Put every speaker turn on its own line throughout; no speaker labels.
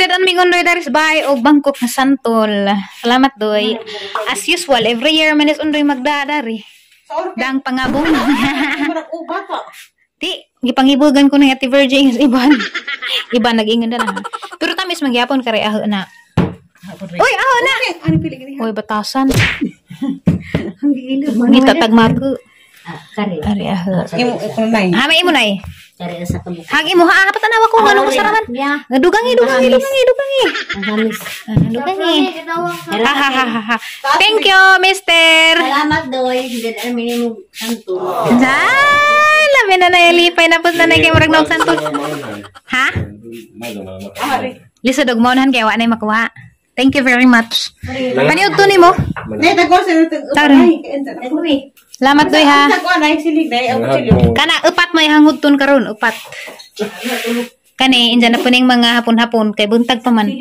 Gidad-an mi Undoy dari sa bahay og Bangkok na santol. Salamat, Doy. As usual, every year man is Undoy magdadari. Dang pangabong. Di, gipangibugan ko ng Ate Virgin sa iban. Iba nag-ingon na. Pero tamis magyapon kare aho na. Uy, aho na. Uy, batasan. Ngita tagmako.
Kare.
Kare aho.
Imo ko nay.
Ha, may imo nay.
Kare sa kabuk.
Hag imo ha, patanawa ko ngano ko saraman.
Ya.
Dugangi, dugangi, dugangi, dugangi.
Ang kamis.
Dugangi. Ha ha ha ha. Thank you, mister.
Salamat, Doy. Hindi na minimum santol.
Ay, labi na na lipay na pud na na kay murag naog santol. Ha? Lisa dog maunahan kay wa nay makuha. Thank you very much. Paniud to nimo.
Nay tago sa
Tara. Salamat, Doy, ha.
Tago nay silig nay ang kutsilyo.
Kana upat may hangud ton karon, upat. Kani indyan na po ning mga hapon-hapon kay buntag pa man.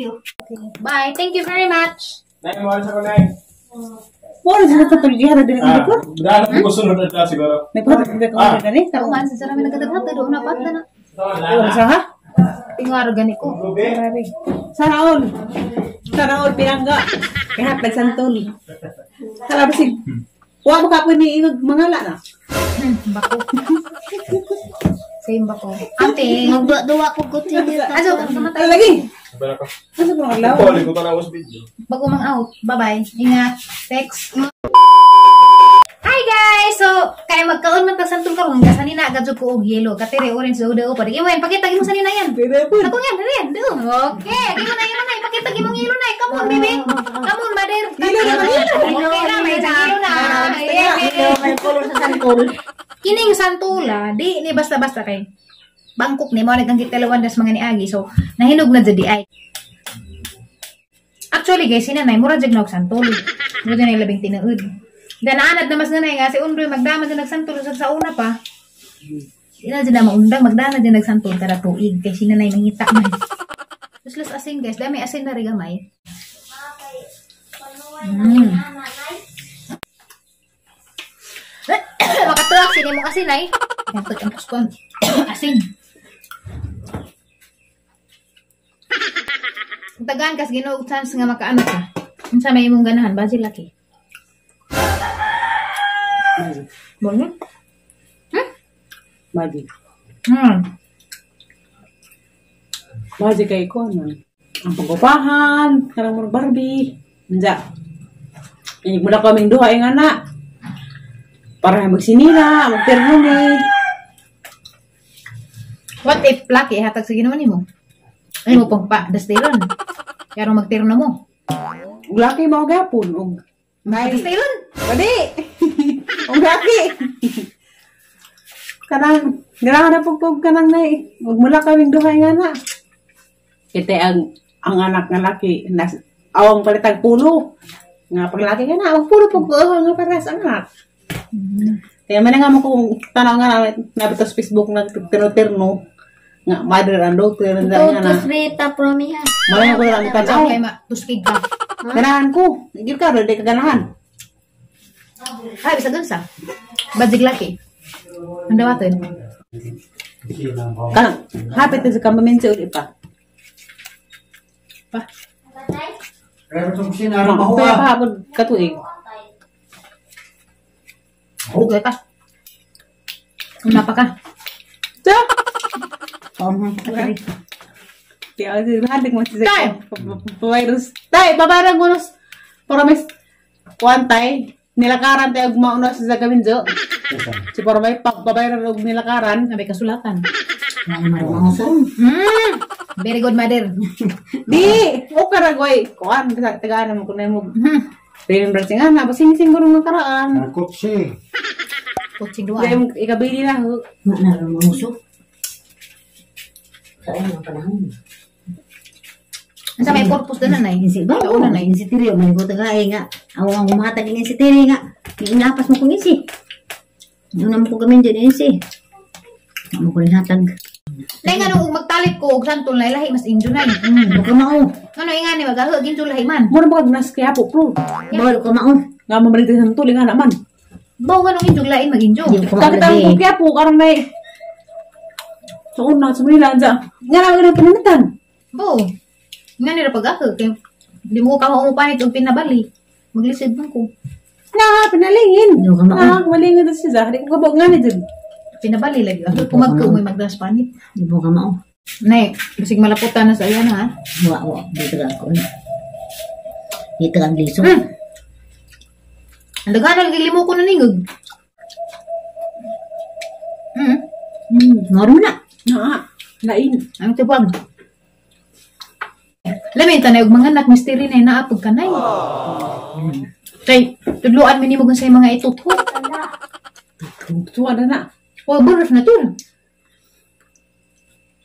Bye. Thank you very much.
Nay, mahal sa ko, Nay.
Wala sa tatulog na dili
Ah,
ko.
dapat ko sunod na siguro.
May pa ko dali.
Tao man sa rami nagkataghat do na pat na.
Wala sa ha.
Tingwaro gani ko.
Saraol. Saraol pirangga. Kaya nagsantol. Sara basig. Wa mo ka po ni ingog mangala na.
Bako. Same bako. Ate.
Magduwa ko kutsilyo.
Aso,
Ano lagi?
Bala ka.
Asa pa ang law?
Poli ko tanaw sa video.
Bago mang out. Bye-bye. Ingat. Text. Hi guys! So, kaya magkaon man ta santol karon nga sanina agad jud ko og yelo. Katire orange daw daw pa. Imo yan pakita gimo sanina yan. Ako yan, dali yan. Do. Okay, gimo na imo na ipakita gimo ang yelo na. Come on, baby. Come on, mother.
Yelo na, yelo.
Okay na, may yelo na. Yeah.
May color sa santol.
Kining santula, di ni basta-basta kay Bangkok ni mo nagkang kitalawan das mga niagi. So, nahinog na jud di ay. Actually guys, sinanay mura jud na og santol. Mura jud na labing tinuod. Danaanad na mas nanay nga si Undoy magdama jud nagsantol sa una pa. Di na jud na maundang magdana jud nagsantol kada tuig kay sinanay mangita man. Luslos asin guys, dami asin na ri gamay. Makatuak sini mo asin ay. Dapat ang kuskon. Asin. Tagaan kas Ginoo chance nga makaano ka. Unsa may imong ganahan basil laki. Bon.
Magic. Magic kay ko man. Ang pagkupahan, karang murag Barbie. Unja. Inig mula kaming duha ay nga na. Para magsinila, magterno ni.
What if laki hatag sa Ginoo nimo? Ay mo pang pa dastilon. Kaya magterno mo.
Ug laki mao gapon og may
Dastilon.
Pwede. Og laki. Kanang ganahan na pugpug kanang nay. Ug mula kaming duha nga na. Ite ang anak nga laki nas awang palitag pulo. Nga paglaki ka na, og pulo pug nga para sa anak. Kaya man nga mo kung tanaw nga nabito sa Facebook nag terno nga mother and daughter nga
2
na.
to 3 tapromiha.
Malay ko lang tanaw.
Kay ma tuskig ka.
Ganahan ko. Igil ka di ka ganahan.
Ay bisag unsa? Badig laki. Ang dawaton.
Kanang hapit na sa kamaminsi uli pa.
Pa.
Kaya sa kusina, araw
Kaya
mahuwa.
pa hapon katuig.
Okay ka. Una pa ka.
Sa? Kaya hadik mo si
Tay!
Virus. Tay, babarang ko nos. Promise. Kuan tay. Nilakaran tayo og mauna sa Zagaminzo. Si para may pagbabayaran og nilakaran.
Nabi kasulatan.
Marunong.
Very good, mother.
Di, o karagway. Kuan tagaan mo kun mo. Remember nga na basing-sing ko nung nakaraan.
Ang kotse.
Kutsing duwa.
Dahil ikabili na.
Marunong. Sa ang panahon.
Unsa may purpose na nanay?
Insi ba?
Sa una nay.
Insi tiri man ko tagay nga. Aw ang gumatag ini si tiri nga. Inapas mo kong insi. Una mo ko gamin dyan insi. Mo ko rin hatag.
Nay nga nung magtalit ko og santol na lahi mas injo nay.
Buka mao.
Ngano ingani magaho ginjo lahi man.
Mura ba nas kaya po pro.
Bawal ko mao.
Nga mamalit sa tuling nga naman.
Baw nga nung injo lain maginjo.
Di ko mao
Kakita
lagi.
ko kaya po karon may sa una sa Manila dyan. Nga na nga pinanitan.
Bo. Nga nira pag ako kay di mo ka maupanit og pinabali. Maglisod man ko.
Na, pinalingin.
Di ko mao.
Ah, malingin na siya. Di ko kabog nga ni dyan.
Pinabali lagi. Ako kumagko mo magdas panit.
Di mo ka mao.
Nay, bisig malaputan na sa ayan ha.
Wa wa dito ka ako. Dito ang liso.
Ang daghan lagi limo ko na ningog.
Moro na.
Na, lain.
Ang tibag. Lamin tanay og mga anak mystery na naapog kanay. Kay tudloan mi nimo sa mga itutho.
Tuwa na na.
O buros na to.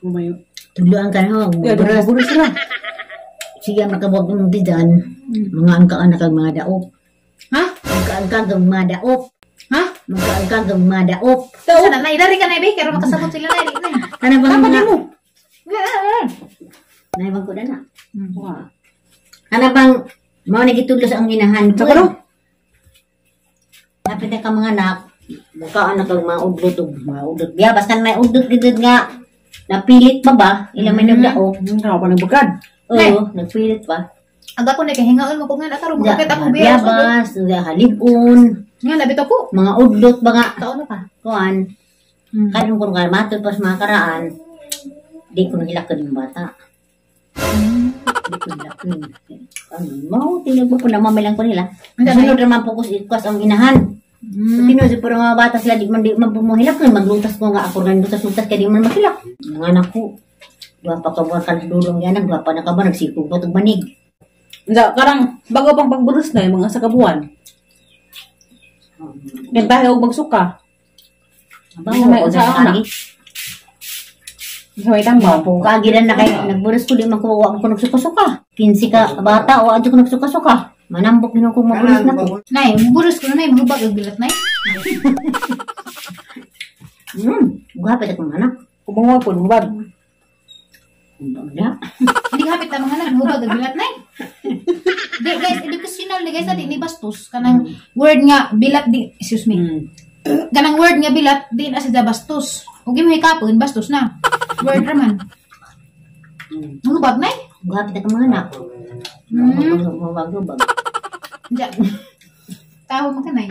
Umayo.
Tudloan ka na ho.
Ya,
Buros.
buros na.
Sige, makabog ng didan. Mga angkaan na kag mga daop.
Ha?
Magkaangkaan kag mga daop.
Ha?
Magkaangkaan kag mga daop.
Sa na nay dari ka na be kay makasabot sila na di na.
Kana bang
Tama
mga...
din mo.
Naibang ko na na.
Wa.
Kana bang mao na gitudlo sa ang inahan
Sa kuno?
Napit na ka mga anak, mukaan na kag mga udlot og mga udlot. Biya, basta may udlot gid nga napilit pa ba? Ila may nagdaop.
Tama pa ng bukad.
Oo, nagpilit pa.
Aga ko na kay hingaon mo ko nga na karon makakita ko
Biya,
biya.
bas, halibon,
Nga nabit ako.
mga udlot ba nga
Taon na pa.
kuan. Karon kung nga matod pa sa mga karaan, di ko nahilakad yung bata. Di ko nahilakad. Ano, mao tinag mo po na mamilang ko nila. Sunod naman po ko ikuas ang inahan. Tino si puro mga bata sila di man pumuhilak maglutas ko nga ako rin lutas-lutas kay di man mahilak. Mga anak ko, duha pa ka buwan ka dulong yan, duha pa na ka ba nagsikog ba tog banig.
Unsa karang bago pang pagburos na yung mga sa kabuan. Yan tayo og magsuka.
Bawo
May
ko
usa
sa
ako na.
kagi.
Sa may tambaw.
Po kagi na kay nagburos ko di man ko wa ko nagsuka-suka. 15 ka bata wa adto ko nagsuka-suka. Manambok gino ko maburos na ko.
Nay, buros ko na nay mahubag og bilat nay.
Guhapit akong anak.
Kumangaw po, mubag.
Wala.
Hindi hapit ta mga anak mahubag og bilat nay. Di guys, educational ni guys di ni bastos kanang word nga bilat di excuse me. Kanang word nga bilat di na siya bastos. Ug imo hikapon bastos na. Word raman. Mahubag nay.
Guhapit akong mga anak. Mubag-ubag.
Diya. Tawo mo ka nay.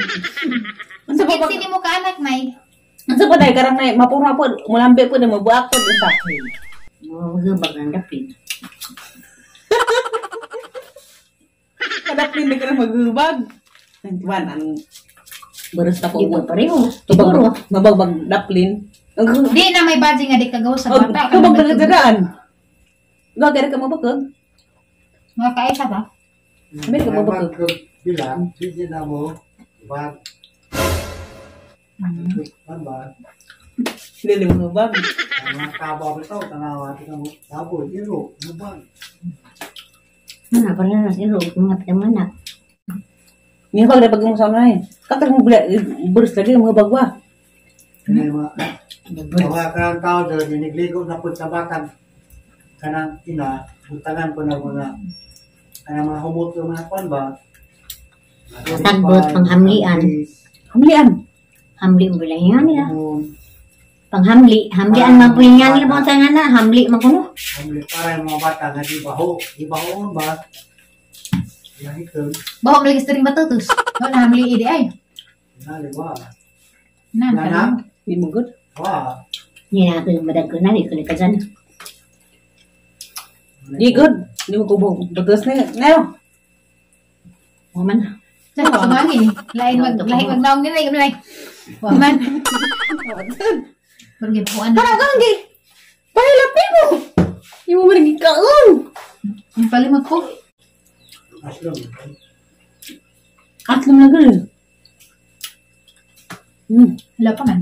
Unsa pa
Sino mo ka anak nay?
Unsa pa day karang nay mapura po, mulambi po na mabuak po unsa.
Mubag ang dapin.
Kadapin na karang maghubag. 91 ang buros na po.
Di ba pareho? Siguro.
Mabagbag daplin.
Di na may badge nga di kagawa sa bata.
Tubag na nagdagaan. Gagari ka mabakag.
Mga kaisa ba?
May ka mabakag.
Bilang, hindi na mo. Bag. Ba?
Dili mo hubag.
Ang mga kabaw ito, tanawa ito mo. Tabo, iro, mubag.
Ano, pareho na siguro. Mga pitang anak.
Ni hubag na pag mo sa unay. Katag mo buros lagi mo hubag wa.
Kaya mga mga kanang tao dahil ginigligo na po sa bakan. Kanang ina, butangan po na mga kanang mga humot yung mga kwan ba?
Tagbot, panghamlian.
Hamlian.
Hamli mo bilang yan nila. Panghamli. Hamlian man po yan nila po sa nga na. Hamli man kuno.
Hamli para yung mga bata nga di baho. Di baho ba? Yan ito.
Baho mo lagi sa ring batutos. No, nahamli idi ay.
Nali ba?
Na,
Nana?
Di mo good.
Wa.
Hindi na ako yung madag ko na. Di ko na dyan.
Di good. Di mo kubo. Bagas na. Ngayon.
Waman.
Sa sumangin. Lain mag lain magnaong nila nila. Wa man. Pero gibuan na.
Parang kang gi. Pahilapin mo. Yung mo rin kaon.
Ang palimag ko.
Aslong.
Atlom na girl.
Wala pa man.